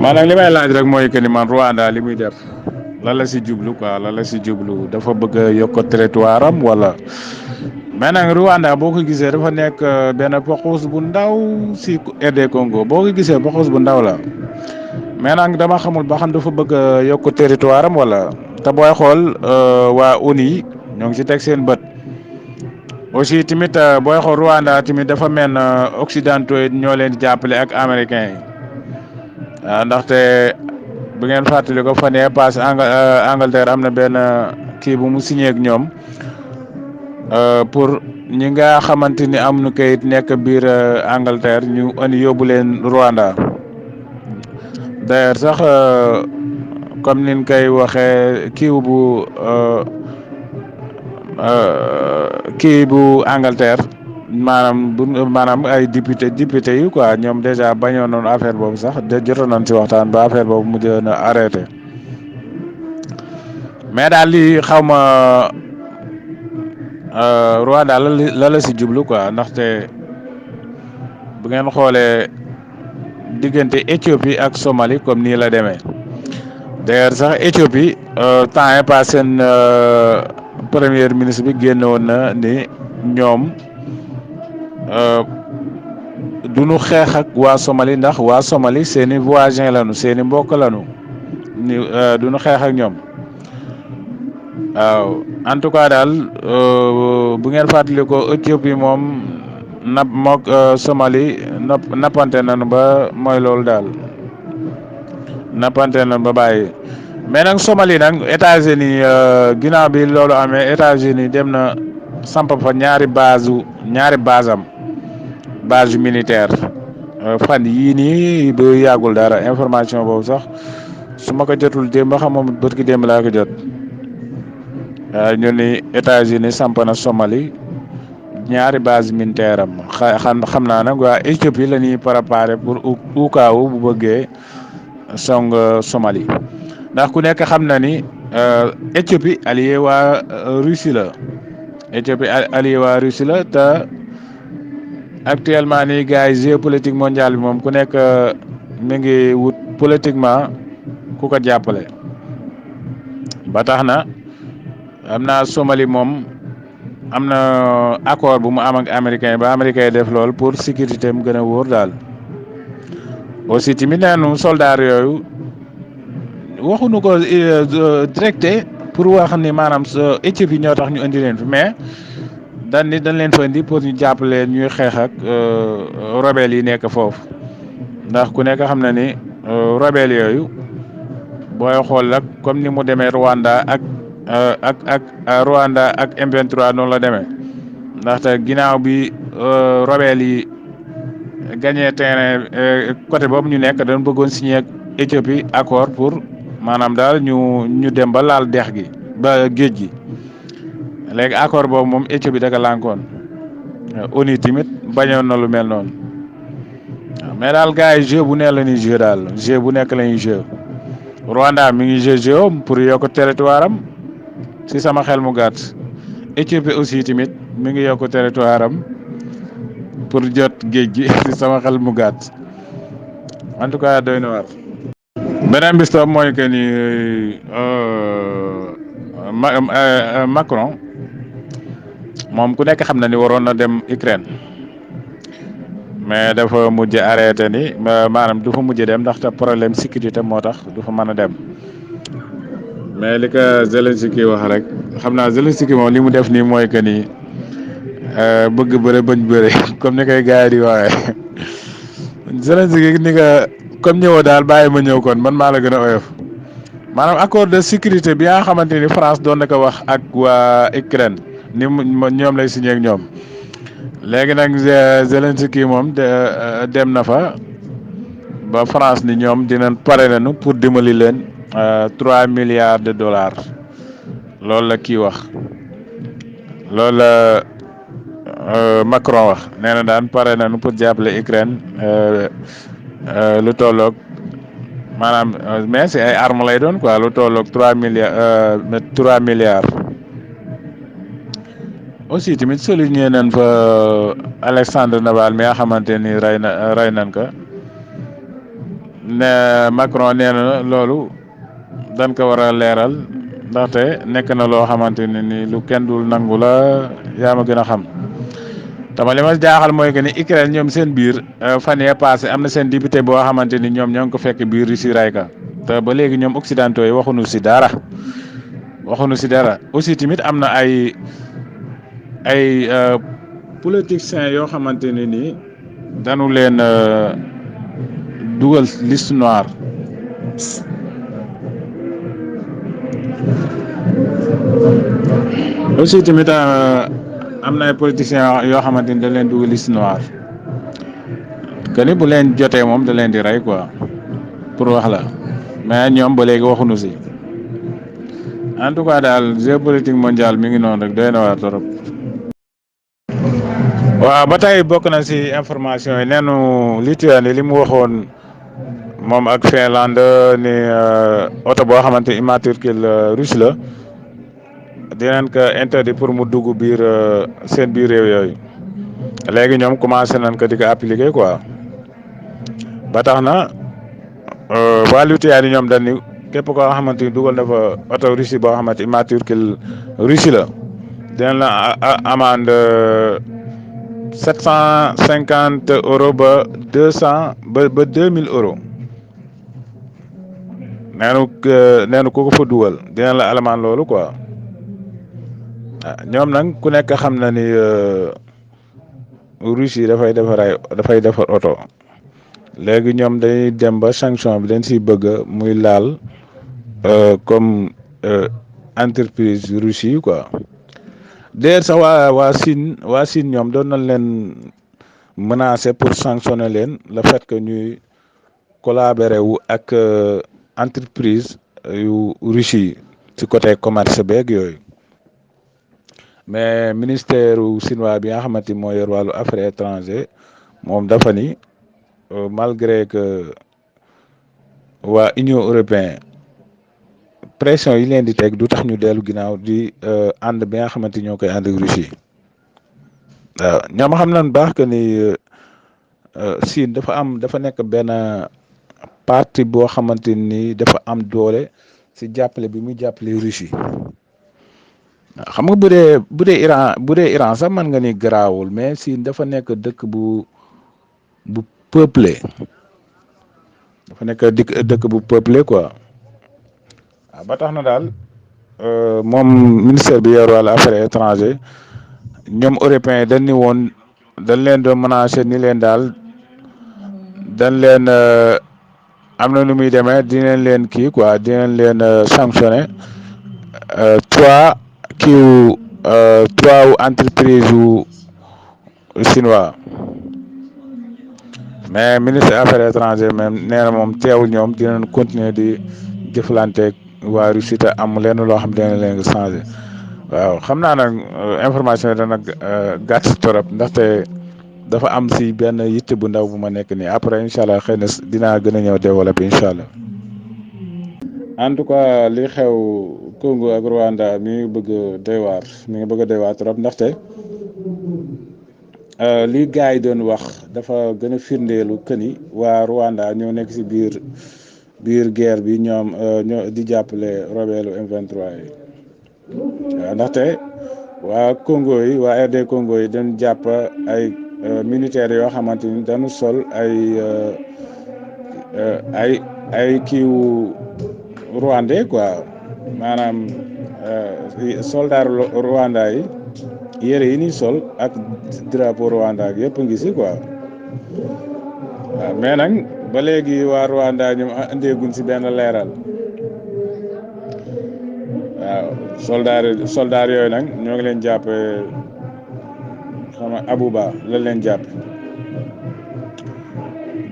maanaam li may laaj rek mooy que ni man Rwanda li muy def lan la si jublu quoi lan la si jublu dafa bëgg a yokk territoire am wala. mais nag Rwanda boo ko gisee dafa nekk benn poxuus bu ndaw si RD Congo boo ko gisee poxuus bu ndaw la mais nag dama xamul ba xam dafa bëgg a yokk territoire am wala te booy xool waa ONU ñoo ngi si teg seen bët. aussi tamit booy xool Rwanda tamit dafa mel ne occidentaux yi ñoo leen di jàppale ak américains yi waaw ndaxte bu ngeen fàttali ko fan yee paase Angleterre am na benn kii bu mu signé ak ñoom pour ñi nga xamante ni am nu kayit nekk biir Angleterre ñu andi yóbbu leen Rwanda d'ailleurs sax comme niñ koy waxee kii bu Angleterre maanaam ay député yi quoi ñoom déjà bañoon noonu affaire boobu sax jotoon nañ si waxtaan ba affaire boobu mujj na arrêté mais daal lii xaw ma Rwanda la si jublu quoi ndaxte bu ngeen xoolee diggante Éthiopie ak Somalie comme nii la demee d'ailleurs sax Éthiopie temps yi pas seen premier ministre bi génn woon na ni ñoom duñu xeex ak waa Somalie ndax waa Somalie seeni voisin lañu seeni mbokk lañu ni duñu xeex ak ñoom waaw en tout cas daal bu ngeen fàttali ko Éthiopie moom mook Somalie nappante nañu ba mooy loolu daal nappante nañu ba bàyyi mais nag Somalie nag États-Unis ginnaaw bi loolu amee États-Unis dem na samp fa ñaari base am base militaire fan yii nii ba yàggul dara information boobu sax su ma ko jotul démb ba xam moom bët ki démb laa ko jot ñu ni États-Unis samp na Somalie ñaari base militaire am xam naa nag waa Éthiopie la ñuy préparé pour au cas où bu bëggee song Somalie ndax ku nekk xam na ni Éthiopie allié waa Russie la Éthiopie allié waa Russie la te actuellement nii gars yi géopolitique mondiale bi moom ku nekk mi ngi wut politiquement ku ko jàppale ba tax na am naa Somalie moom am na accord bu mu am ak américain yi ba américain yi def lool pour sécurité mu gën a wóor daal aussi tamit neenu soldat yooyu waxuñu ko directé pour wax ni maanaam Éthiopie ñoo tax ñu indi leen fi mais dañ leen fa indi pour ñu jàppale ñuy xeex ak rebelle yi nekk foofu ndax ku nekk xam na ni rebelle yooyu booy xool nag comme ni mu demee Rwanda ak Rwanda ak M23 noonu la demee ndaxte ginnaaw bi rebelle yi gagné terrain côté boobu ñu nekk dañ bëggoon signé ak Éthiopie accord pour maanaam daal ñu dem ba laal dex gi ba géej gi léegi accord boobu moom Éthiopie da ka lànkoon ONU tamit bañoon na lu mel noonu mais daal gars yi jeu bu nekk la ñuy jeu daal jeu bu nekk la ñuy jeu Rwanda mi ngi jeu pour yokk territoire am si sama xel mu gàtt Éthiopie aussi tamit mi ngi yokk territoire am pour jot géej gi si sama xel mu gàtt en tout cas doy na war. beneen bis tam mooy que ni Macron moom ku nekk xam na ni waroon na dem Ukraine mais dafa mujj arrêté ni maanaam du fa mujj dem ndaxte problème sécurité moo tax du fa mën a dem mais li ko Zelensky wax rek xam naa Zelensky moom li mu def nii mooy que ni bëgg bëre bañ bëre comme ni koy gars yi di waxee Zelensky ni nga comme ñëwoo daal bàyyi ma ñëw kon man maa la gën a oyof maanaam accord de sécurité bi nga xamante ni France doon na ko wax ak waa Ukraine ni ñoom lay signé ak ñoom léegi nag Zelensky moom dem na fa ba France ni ñoom dinañ pare nañu pour dimbali leen 3 milliards de dollars loolu la kii wax loolu la Macron wax nee na daan pare nañu pour jàppale Ukraine lu tolloog maanaam mais si ay armes lay doon quoi lu tolloog 3 milliards aussi tamit souligné nañ fa Alexandre Naval mi nga xamante ni rey nañ ko ne Macron nee na loolu dañ ko war a leeral ndaxte nekk na loo xamante ne ni lu kenn dul nangu la yaa ma gën a xam. tama li ma jaaxal mooy que ni Ukraine ñoom seen biir fan yee passé am na seen député boo xamante ni ñoom ñoo ngi ko fekk biir Russie ray ka te ba léegi ñoom occidentaux yi waxuñu si dara aussi tamit am na ay politiciens yoo xamante ne ni dañu leen dugal liste noire aussi tamit am na ay politiciens yoo xamante ni dañ leen dugal liste noire que ni bu leen jotee moom da leen di rey quoi pour wax la mais ñoom ba léegi waxuñu si en tout cas daal géopolitique mondiale mi ngi noonu rek doy na waar torop. waaw ba tey bokk na si information yi neenu Lituanie li mu waxoon moom ak Finlande ni oto boo xamante immatricule russe la dinañ ko interdit pour mu dugg biir seen biir réew yooyu léegi ñoom commencé nañ ko di ko appliquer quoi ba tax na waa Lituanie ñoom dañ ni képp koo xamante ni dugal na fa oto russe boo xamante immatricule russe la dinañ la amende 750 € ba 200 ba 2000 €. neenu ku ko fa dugal dina la alamaan loolu quoi ñoom nag ku nekk xam na ni Russie yi dafay defar oto léegi ñoom dañuy dem ba sanction bi dañ siy bëgg muy laal comme entreprise Russie yi quoi d'ailleurs sax waa Chine ñoom doon nañ leen menacer pour sanctionner leen le fait que ñuy collaborer wu ak entreprise yu Russie yi ci côté commerce beeg yooyu mais ministère chinois bi nga xamante ni moo yor wàllu affaires étrangères moom dafa ni malgré que waa Union européenne pression yi leen di teg du tax ñu dellu ginnaaw di ànd bi nga xamante ñoo koy ànd ak Russie waaw ñoom xam nañ baax que ni Chine dafa nekk benn parti boo xamante ni dafa am doole si jàppale bi muy jàppale Russie xam nga bu dee Iran sax mën nga ni garaawul mais Chine dafa nekk dëkk bu peuplé bu peuplé quoi waaw ba tax na daal moom ministère bi yor wàllu affaires étrangères ñoom européens dañ ni woon dañ leen doon menacer ni leen daal dañ leen am na nu muy demee dinañ leen kii quoi dinañ leen sanctionner trois entreprise yu chinois mais ministre affaires étrangères même nee na moom teewul ñoom dinañ continuer di jëflanteeg waa Russie te am leen loo xam dina leen changé waaw xam naa nag information yi dana gàtt torop ndaxte dafa am si benn yitte bu ndaw bu ma nekk nii après incha allah xëy na dinaa gën a ñëw développé incha allah. en tout cas li xew Congo ak Rwanda mi ngi bëgg a doy waar trop ndaxte li gars yi doon wax dafa gën a firndeelu que ni waa Rwanda ñoo nekk si biir guerre bi ñoom ñoo di jàppale rebelle M23 yi waaw ndaxte waa Congo yi waa RD Congo yi dañ jàpp ay militaires yoo xamante ni dañu sol ay kiiwu rwandais quoi maanaam soldat Rwanda yi yére yi ñuy sol ak drapeau Rwanda ak yëpp ngi si quoi waaw mais nag ba léegi waa Rwanda ñoom andeeguñ si benn leeral waaw soldat yooyu nag ñoo ngi leen jàpp xam nga Abuba la leen jàpp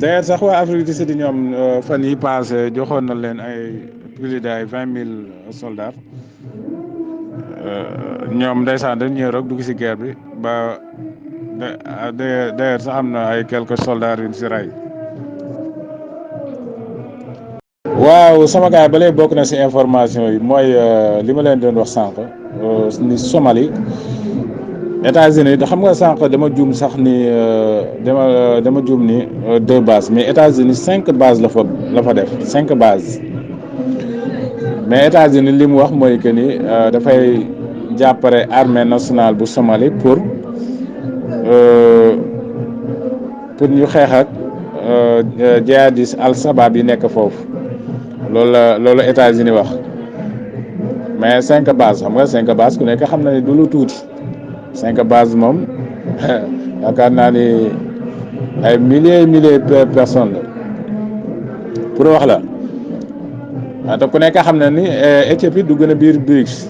d'ailleurs sax waa Afrique du Sud ñoom fan yi passé joxoon na leen ay plus de 20,000 soldats ñoom ndeysaan dañ ñëw rek dugg si guerre bi ba d'ailleurs sax am na ay quelques soldats yu si rey. waaw sama gars ba léegi bokk na si information yi mooy li ma leen doon wax sànq ni Somalie États-Unis xam nga sànq dama juum sax ni dama juum ni 2 bases mais États-Unis 5 bases la fa def 5 bases mais États-Unis li mu wax mooy que ni dafay jàppale armée nationale bu Somalie pour ñu xeex ak jihadiste al-Shabaab yi nekk foofu loolu la États-Unis wax mais 5 bases xam nga 5 bases ku nekk xam na ni du lu tuuti 5 bases moom yaakaar naa ni ay milliers de personnes la pour wax la te ku nekk xam na ni Éthiopie dugg na biir BRICS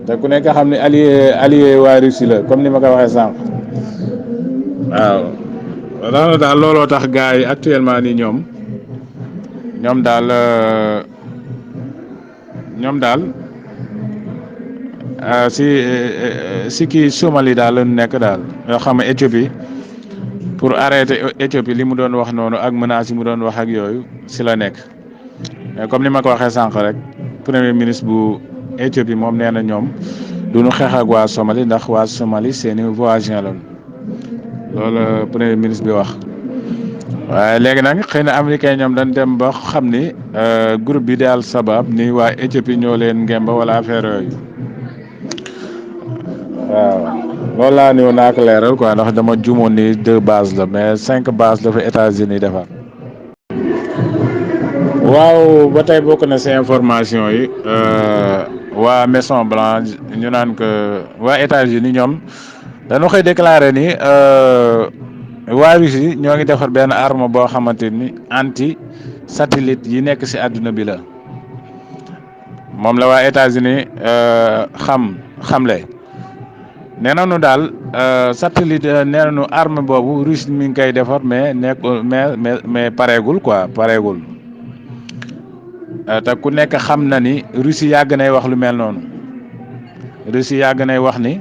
te ku nekk xam ni allié waa Russie la comme ni ma ko waxee sànq waaw. daanaka daal looloo tax gars yi actuellement nii ñoom daal si kii Somalie daal la ñu nekk daal yoo xam ne Éthiopie pour arrêter Éthiopie li mu doon wax noonu ak menaces yi mu doon wax ak yooyu si la nekk mais comme ni ma ko waxee sànq rek premier ministre bu Éthiopie moom nee na ñoom du ñu xeex ak waa Somalie ndax waa Somalie seeni voisins lañu loolu premier ministre bi wax. waaye léegi nag xëy na américain ñoom dañ dem ba xam ni groupe bi di al-Shabaab ni waa Éthiopie ñoo leen ngemba wala affaire yooyu waaw loolu laa ni woon naa ko leeral quoi ndax dama juumoon ni 2 bases la mais 5 bases la fa États-Unis defar. waaw ba tey bokk na ci information yi waa Maison Blanche ñu naan que waa États-Unis ñoom dañoo koy déclaré ni waa Russie ñoo ngi defar benn arme boo xamante ni anti satellite yi nekk ci àdduna bi la moom la waa États-Unis xamle nee nañu daal satellite nee nañu arme boobu Russie mi ngi koy defar mais pareegul quoi pareegul te ku nekk xam na ni Russie yàgg nay wax lu mel noonu Russie yàgg nay wax ni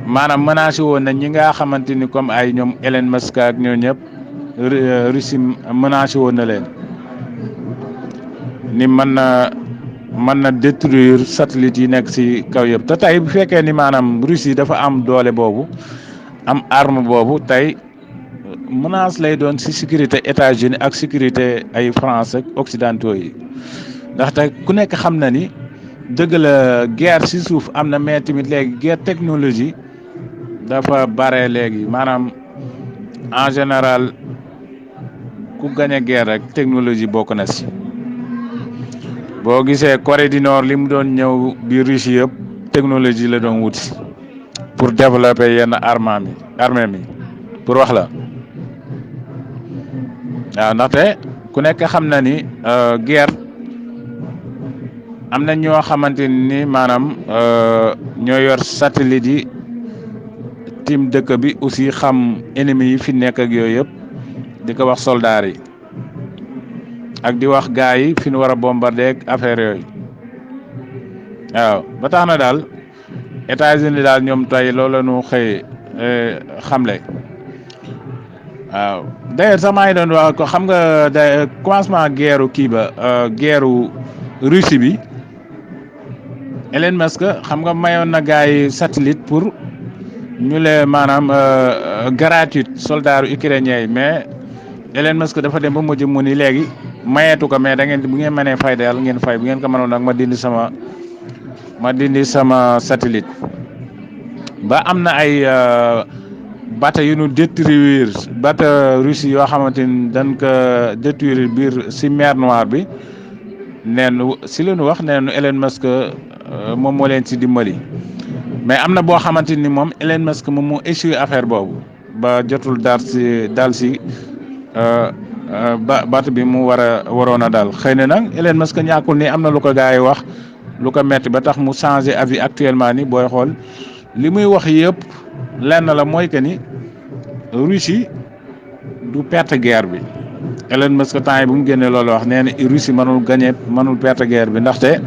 maanaam menacé woon na ñi nga xamante ni comme ay ñoom Elon Musk ak ñoo ñëpp Russie menacé woon na leen ni mën na détruire satellite yi nekk ci kaw yëpp te tey bu fekkee ni maanaam Russie dafa am doole boobu am arme boobu tey menace lay doon ci sécurité États-Unis ak sécurité ay France ak occidentaux yi ndaxte ku nekk xam na ni dëgg la guerre ci suuf am na mais tamit léegi guerre technologie dafa bare léegi maanaam en général ku gañ a guerre rek technologie bokk na ci boo gisee Corée du Nord li mu doon ñëw bi Russie yëpp technologie la doon wuti pour développer yenn armée mi pour wax la waaw ndaxte ku nekk xam na ni guerre am na ñoo xamante ni maanaam ñoo yor satellite yi tim dëkk bi aussi xam ennemi yi fi nekk ak yooyu yëpp di ko wax soldats yi ak di wax gars yi fi ñu war a bombarder ak affaire yooyu waaw ba tax na daal États-Unis daal ñoom tey loolu la ñu xëy xamle waaw d'ailleurs sax maa ngi doon wax ko xam nga commencement guerre kii ba guerre Russie bi Elon Musk xam nga mayoon na gars yi satellite pour ñu le maanaam gratuite soldats ukrainiens yi mais Elon Musk dafa dem ba mujj mu ni léegi mayeetu ko mais da ngeen bu ngeen mënee fay daal ngeen fay bu ngeen ko mënoon nag ma dindi sama satellite ba am na ay bateau yu ñu détruire bateau Russie yoo xamante ni dañ ko détruire biir ci mer Noire bi neen si la ñu wax neen Elon Musk moom moo leen ci dimbali mais am na boo xamante ni moom Elon Musk moom moo échoué affaire boobu ba jotul dal si bateau bi mu waroon a dal xëy na nag Elon Musk ñàkkul ni am na lu ko gars yi wax lu ko metti ba tax mu changé avis actuellement ni booy xool li muy wax yëpp lenn la mooy que ni Russie du perte guerre bi Elon Musk temps yi bu mu génnee loolu wax nee na Russie mënul perte guerre bi ndaxte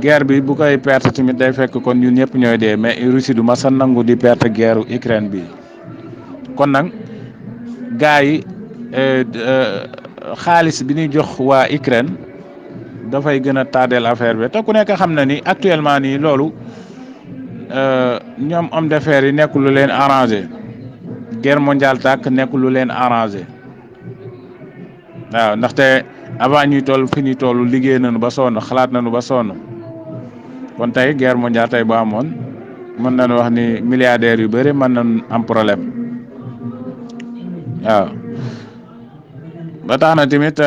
guerre bi bu koy perte tamit day fekk kon ñun ñëpp ñooy dee mais Russie du masa nangu di perte guerre Ukraine bi kon nag gars yi xaalis bi ñuy jox waa Ukraine dafay gën a tardeel affaire bi te ku nekk xam na ni actuellement nii loolu ñoom homme d'affaires yi nekkul lu leen arrangé guerre mondiale tàkk nekk lu leen arrangé waaw ndaxte avant ñuy toll fi ñuy toll liggéey nañu ba sonn xalaat nañu ba sonn kon tey guerre mondiale tey bu amoon mën nañu wax ni milliardaires yu bëri mën nañu am problème waaw ba tax na tamit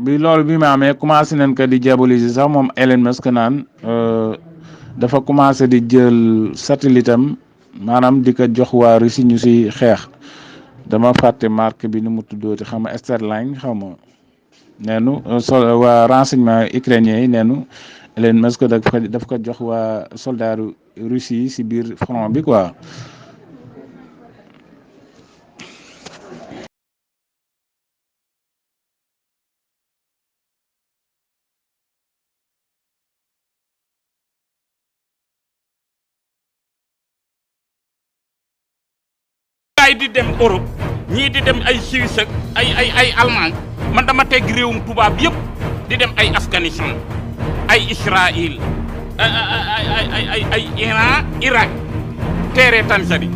bi loolu bi ma amee commencé nañ ko di diaboliser sax moom Elon Musk naan dafa commencé di jël satellite am maanaam di ko jox waa Russie ñu si xeex dama fàtte marque bi nu mu tuddooti xam nga Starlink xam nga neenu waa renseignement ukrainien yi neenu Elon Musk daf ko jox waa soldaaru Russie yi si biir front bi quoi. ay di dem Europe ñii di dem ay Suisse ak ay Allemagne man dama teg réewum tubaab yëpp di dem ay Afghanistan ay Israël ay Iran Irak teere Tanzanie